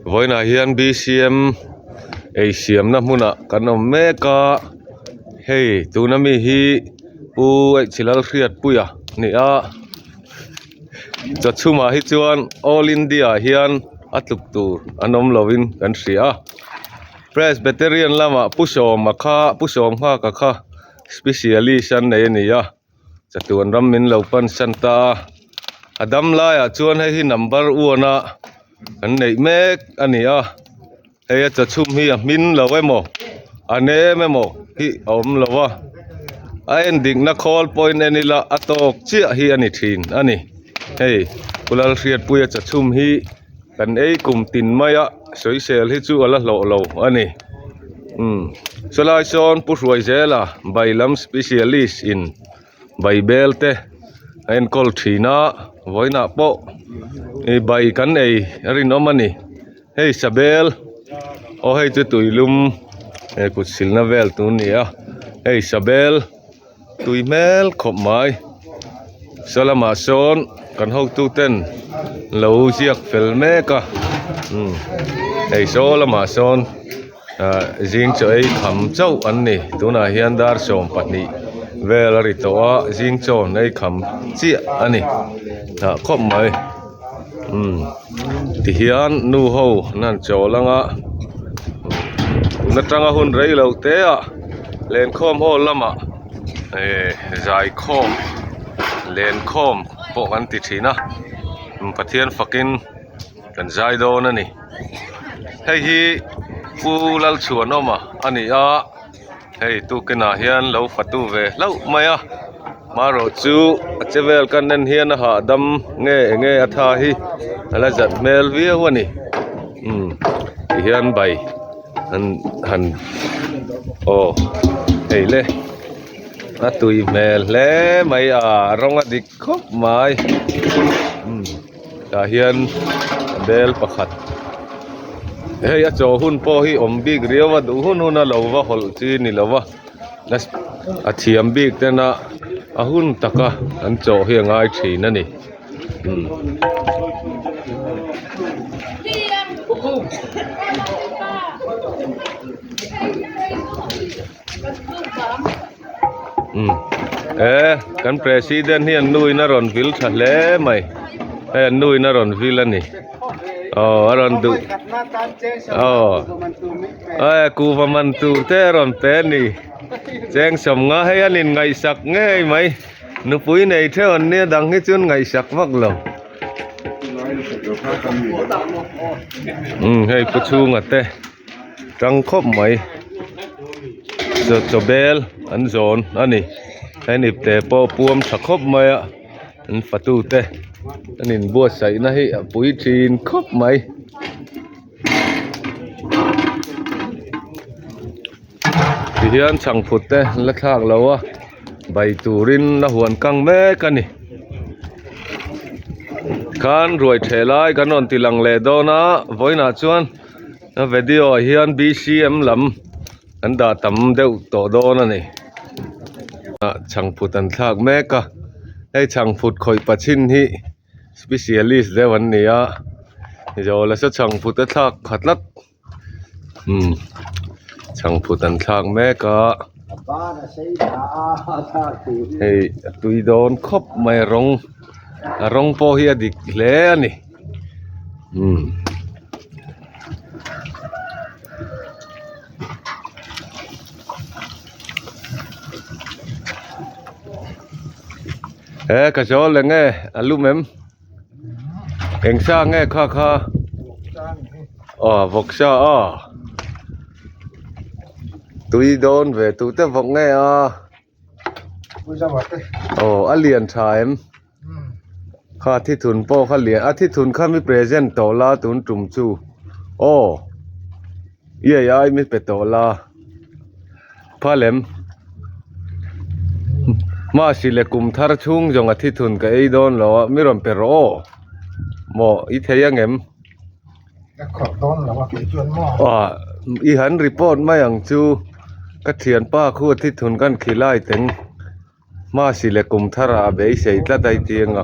Vawiinah hian B_C_M ei siamna hmunah kan awm mek a hei tuna mi hi pu Hlalhriatpuia a ni a chawchhumah hi chuan all India ah hian a tluk tur an awm lovin kan hria a Presbyterian lamah pu Sawma kha pu Sawmnghaka kha specialist an nei a ni a. Chatuan ram min lo pan san ta a, a dam laiah chuan hei hi number one a kan neih mek a ni a, hei a chawchhum hi a hmin lo emaw a nem emaw hi a awm lo a, a en dikna khawl pawhin en ila a tawk chiah hi a ni thin a ni, hei Pu Lalhriatpuia chawchhum hi. Kan ei kum tin mai a sawisel hi chu a la hlawh lo a ni. Umm sawlai sawn Pu Hruaizela bai lam specialist in bai bel te a enkawl thin a vawiinah pawh ih bai kan ei a rinawm a ni. Hei sabel aw hei chu tuilum eh kut silna vel tur a ni a hei sabel. Tui hmel khawp mai saw lamah sawn kan hotu ten lo ziak fel mek a umm hei saw lamah sawn ah zing chaw ei kham chauh an ni tunah hian dar 12 vel a ri tawh a zing chaw an ei kham chiah a ni ah khawp mai umm tihian nu ho an han chawl ang a tun atanga hun rei lo te ah lenkhawm hall lamah eh zaikhawm lenkhawm pawh kan ti thin a Pathian fakin kan zai dawn a ni hei hi Pu Lalchhuanawma a ni a. Hei tukinah hian lo fatu ve hlauh mai a marawh chu a che vel kan en hian a hahdam nge enge a tha hi a la zat hmel viau a ni umm ti hian bai an han aw hei le a tui hmel hle mai a rawng a dik khawp mai umm tah hian bel pakhat hei a chaw hun pawh hi awm bik riau a duh hun hun a lo va hawlh chi ni lo va a thiam bik tena a hun taka an chaw hi a ngai thin a ni umm. Umm e kan president hi an nu in a rawn vil tha hle mai hei an nu in a rawn vil a ni aw a rawn duh aw e kuhva man tur te a rawn pe a ni cheng sawmnga hei an in ngaihsak ngei mai nupui nei theuh an nia dang hi chuan ngaihsak vak lo umm hei pu chhunga te. tang khawp mai chaw chaw bel an zawn a ni heng ipte pawh puam tha khawp mai a an fatu te an in buatsaih na hi a pui thin khawp mai. Tihian chhangphut te an la thlak lo a bai turin la huan kang mek a ni khan ruai theh lai kan rawn ti lang leh dawn a vawiinah chuan. A video ah hian B_C_M lam an dah tam deuh tawh dawn a ni ah chhangphut an thlak mek a hei chhangphut khawih pachin hi specialist deuh an ni a zawla saw chhangphut a thlak kha tlat umm chhangphut an thlak mek a hei a tui dawn khawp mai a rawng a rawng pawh hi a dik hle a ni. Umm he ka zawl eng nge a lum em eng sa nge kha kha aw vawksa aw tui dawn ve tute vawk nge a aw a lian tha em. Kha thithun pawh kha lian a thithun kha mi present tawh la tun tum chu aw i ei ai mi pe tawh la phalem mahse le kum thar chhung zawng a thithun ka ei dawn lo a mi rawn pe rawh aw maw i thei angem ah i han report mai ang chu ka thianpa khu a thithun kan khilai teng. Hmasi leh kum thar ah a beisei tlat a i ti anga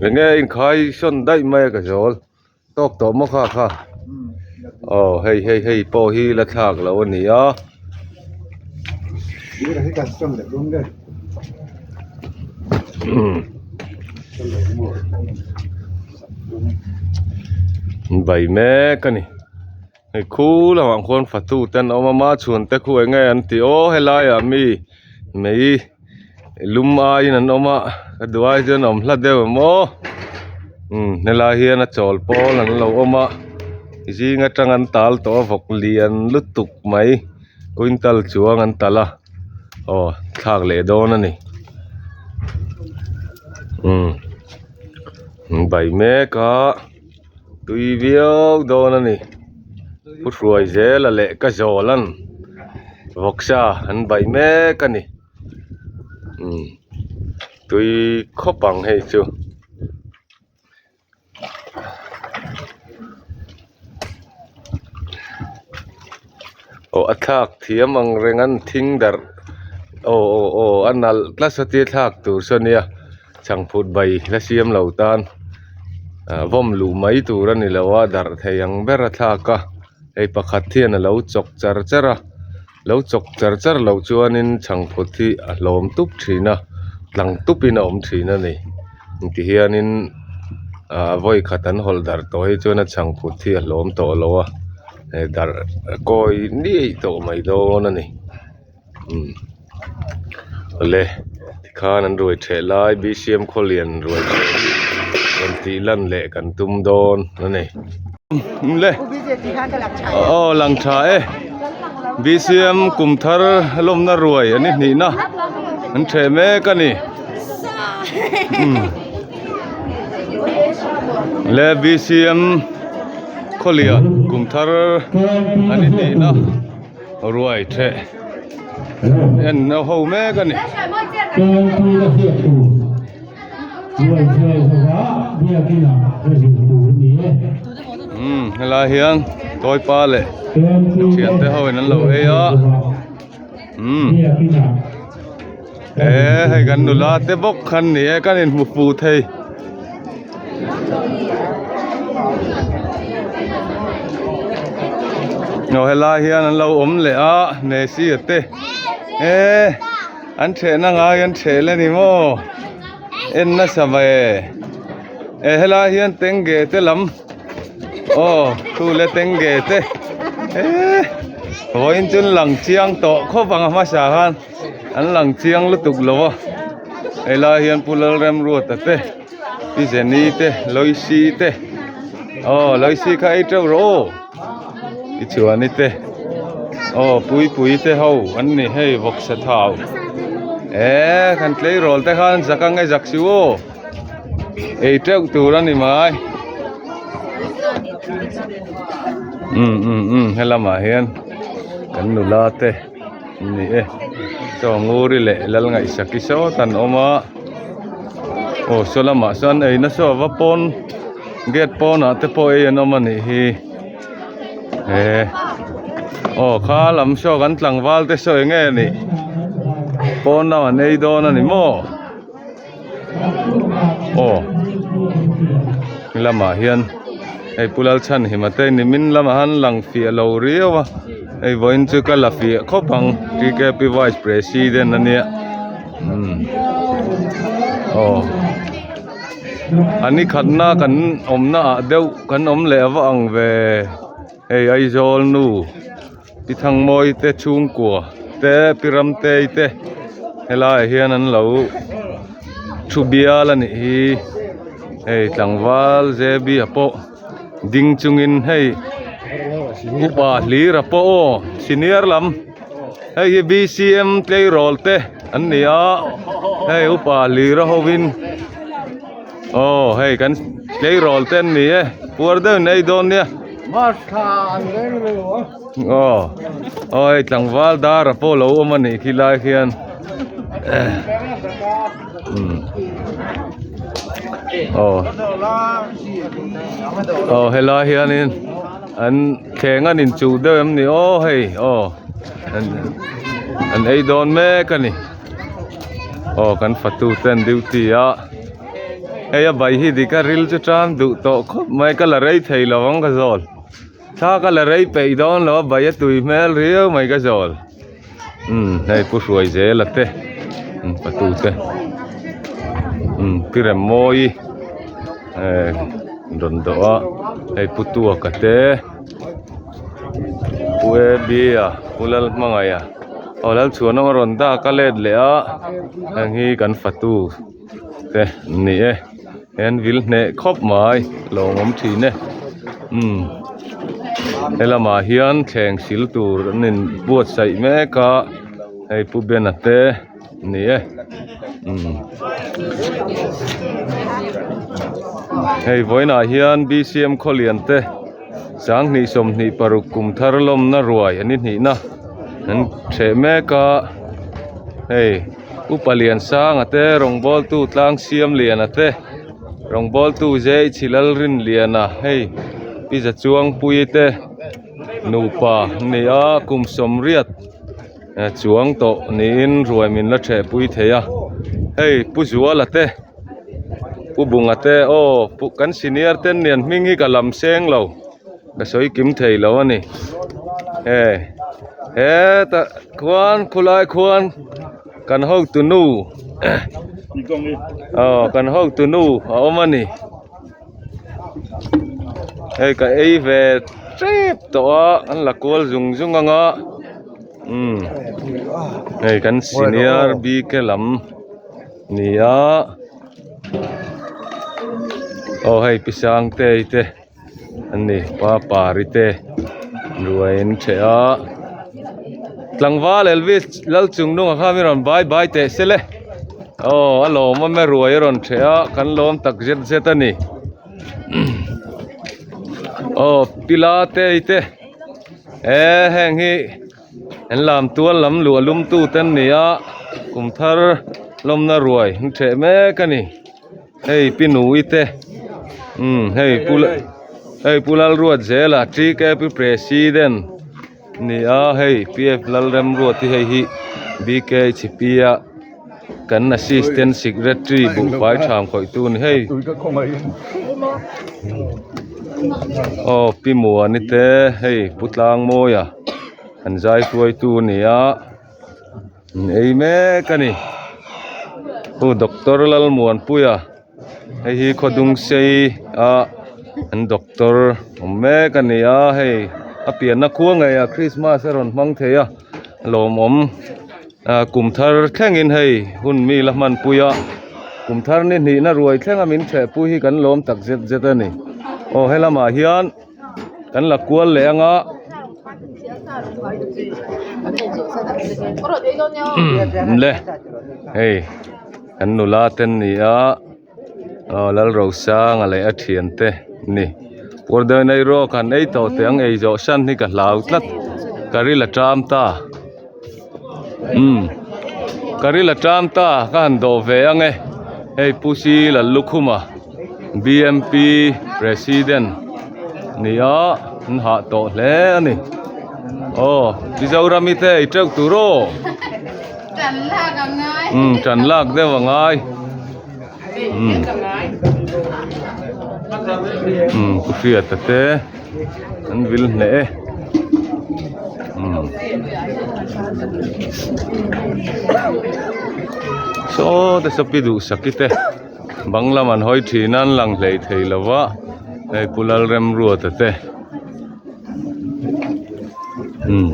enge a inkhai sawn daih mai a ka zawl. Tawk tawh maw kha kha? Aw hei hei hei pawh hi la thlak loh a ni a. Bai mek a ni. Hei khu lamah khuan fatu te an awm a ma chhuan te khu eng nge an tih aw helaiah mi mei lum aiin an awm a ka duh ai chuan a awm hla deuh em aw umm helai hian a chawl pawl an lo awm a zing atang an tal tawh a vawk lian lutuk mai quintal chuang an tal a aw thlak leh dawn a ni umm bai mek a. Tui viau dawn a ni pu hruai zela leh ka zawl an vawksa an bai mek a ni umm tui khawp ang hei chu. Aw a thlak thiam ang reng an thing darh aw aw aw a nalh tlat saw thlak tur saw nia chhangphut bai la siam lo tan ah vawm luh mai tur a ni lo a darh thei ang ber a thlak a hei pakhat hian a lo chawk char char a lo chawk char char loh chuanin chhangphut hi a hlawm tup thin a tlang tupin a awm thin a ni tihianin ah vawi khat an hawlh darh tawh hi chuan a chhangphut hi a hlawm tawh lo a. He darh kawi niaih tawh mai dawn a ni umm awle tikhan an ruai ṭheh lai b c m khawlian ruai ṭheh hi rawn tih lan leh kan tum dawn a ni le aw lang ṭha e b c m kum thar lawmna ruai an i hnihna an ṭheh mek a ni umm le b c m. Khawlian kum thar an inneihna ruai theh en a ho mek a ni. Umm helai hian Tawipa leh a thiante ho in an lo ei a umm e hei kan nula te bawk khan ni e kan inhmu fu thei. Aw helai hian an lo awm leh a Messi a te e an thehna ngai an theh le ni maw en nasa ve e helai hian tenge te lam aw thu le tenge te e vawiin chu an lang chiang tawh khawp ang a hmasa khan an lang chiang lutuk lo a helai hian Pu Lalremruata te Pi Jenny te Loicy te aw Loicy kha ei teuh rawh aw Pi Chhuani te aw Puipuii te ho an ni hei vawksa thau e kan tleirawl te khan zak ang e zak si aw ei teuh tur a ni mai um um um helamah hian kan nula te. Ni e chaw nguri leh lal ngaihsaki sawt an awm a aw saw lamah sawn eina saw a va pawn gate pawnah te pawh ei an awm a nih hi he aw kha lam saw kan tlangval te saw eng nge nih pawn lamah an ei dawn a ni maw aw lamah hian hei pu Lalchhanhima te nimin lamah han lang fiah lo riau a hei vawiin chu ka la fiah khawp ang t k p vice president a nia umm aw a ni khatna kan awmna ah deuh kan awm leh a va ang ve hei Aizawl nu. Pi Thangmawi te chhungkua te Pi Ramtei te helaiah hian an lo thu bial a nih hi hei tlangval J B a pawh ding chungin hei upa hlir a pawh aw senior lam hei hi B C M tleirawl te an ni a hei upa hlir a hovin aw hei kan tleirawl te an ni e puar deuhin ei dawn nia. Aw aw hei tlangval dar a pawh lo awm a nih khi lai khian umm aw aw helai hianin an thleng an inchuh deuh em ni aw hei aw an ei dawn mek a ni aw kan fatu ten duty a. Hei a bai hi dik a ril chu tan duh tawh khawp mai ka la rei thei lo ang ka zawl. Thla ka la rei peih dawn lo a bai a tui hmel riau mai ka zawl. Umm hei pu hruai zel a te umm patu te umm pi rem mawi eh rawn dawh a hei pu tuaka te pu e bia pu lalhmangaih a aw lalchhuanawm a rawn dak a let leh a heng hi kan fatu te an ni e hian vil hneh khawp mai lawmawm thin e umm helamah hian thleng sil tur an in buatsaih mek a hei pu bena te a ni e umm hei vawiinah hian b c m khawlian te sanghnih 26 kum thar lawmna ruai an inhnihna an hreh mek a hei. Upa Liansanga te rawngbawltu Tlangsiamliana te rawngbawltu Zeichhilalrinliana hei pi Zachuangpuii te nupa an ni a kum sawmriat chuang tawh niin ruai min la thehpui thei a hei Pu Zuala te Pu Bunga te aw kan senior te an nian hming hi ka lam seng lo ka sawi kim thei lo a ni hei hetah khuan khulai khuan kan hotu nu aw kan hotu nu a awm a ni hei ka ei ve tep tawh a an la kual zung zung ang a umm hei kan senior bike lam ni a aw hei pi Sangtei te. An ni pa pari te ruai an ṭheh a tlangval Elvis lal chung nungah khan min rawn bai bai teh se le aw a lawm awm e ruai a rawn ṭheh a kan lawm tak zet zet a ni aw pila te te e heng hi an lam tual lam luah lum tu te an ni a kum thar lawmna ruai an ṭheh mek a ni. Hei pi nui te umm hei pu hei pu Lalruatzela TKP president ni a hei PF Lalremruati hei hi BKHP a kan assistant secretary buhfai tham khawih tu a ni hei aw pi Muani te hei pu Tlangmawia an zai hruaitu a ni a. An ei mek a ni pu doctor Lalmuanpuia hei hi khawdung sei a an doctor awm mek a ni a hei a pianna khua ngei ah christmas a rawn hmang thei a lawmawm ah kum thar thlengin hei hun mi la hmanpui a kum thar ni hnihna ruai thlenga min thehpui hi kan lawm tak zet zet a ni aw helamah hian. Kan la kual leh ang a le hei kan nula te an ni a aw Lalrosanga leh a thian te an ni pawr dawn ei rawk han ei tawh teh ang ei zawh san hi ka hlau tlat ka ril a ṭam ta umm ka ril a ṭam ta ka han dawh ve ang e hei Pu Si Lallukhuma. BMP President ni a an hah tawh hle a ni aw Mizoram hi te ei teuh tur aw Tan lak a ngai umm tan lak deuh a ngai umm umm pu hriata te an vil hneh e umm saw te saw pi duhsaki te. Bang lam an hawi thin a an lang hlei thei lo va hei pu Lalremruata te umm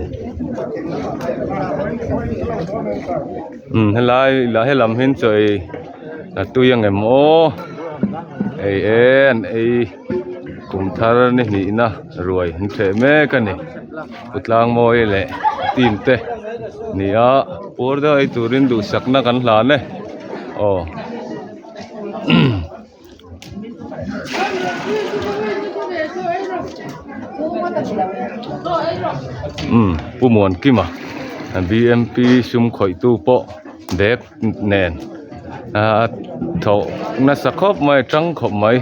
umm helai lah helam hi chaw ei a tui ang em aw ei e an ei kum thar ni hnihna ruai an ṭheh mek a ni pu Tlangmawii leh team te ni a puar deuh ei turin duhsakna kan hlan e. Aw umm Pu Muankima BMP sum khawih tu pawh bag nen a thawh nasa khawp mai tang khawp mai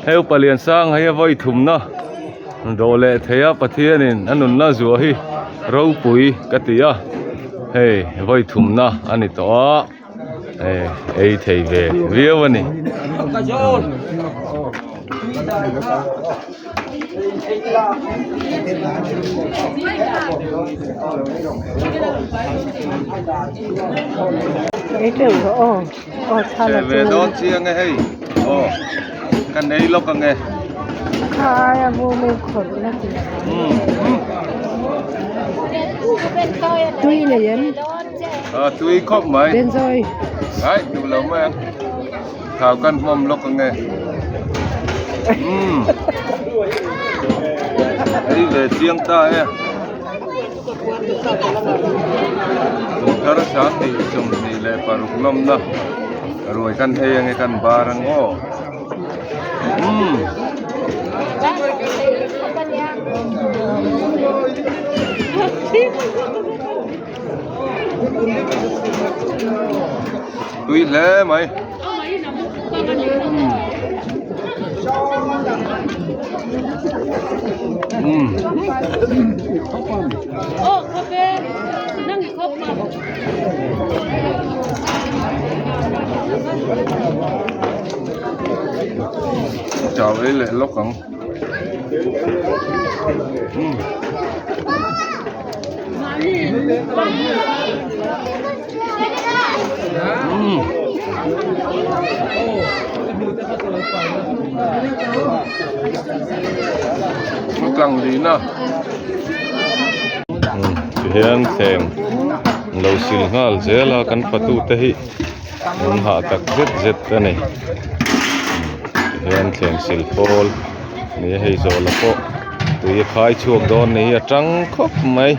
hei upa Liansanga hi a vawi thumna dawh leh thei a Pathianin a nunna zuah hi ropui ka ti a hei vawi thumna a ni tawh a. Hei ei thei ve viau a ni. Che ve dawn chiang e hei aw ka nei lawk ang e. A tui khawp mai. Ai duh lo mai ang. Thau kan hmawm lawk ang e. Umm. Ei ve chiang ta e. Kumthar 2026 lawmna ruai kan ei ang e kan bar ang aw. Umm. Tui hle mai. Umm. Chau ei leh lawk ang. Umm. Tlang lina tihian thleng lo sil nghal zel a kan fatu te hi an hah tak zet zet a ni tihian thleng sil pawl ni a hei zawh la pawh tui a khai chhuak dawn ni hi a tang khawp mai.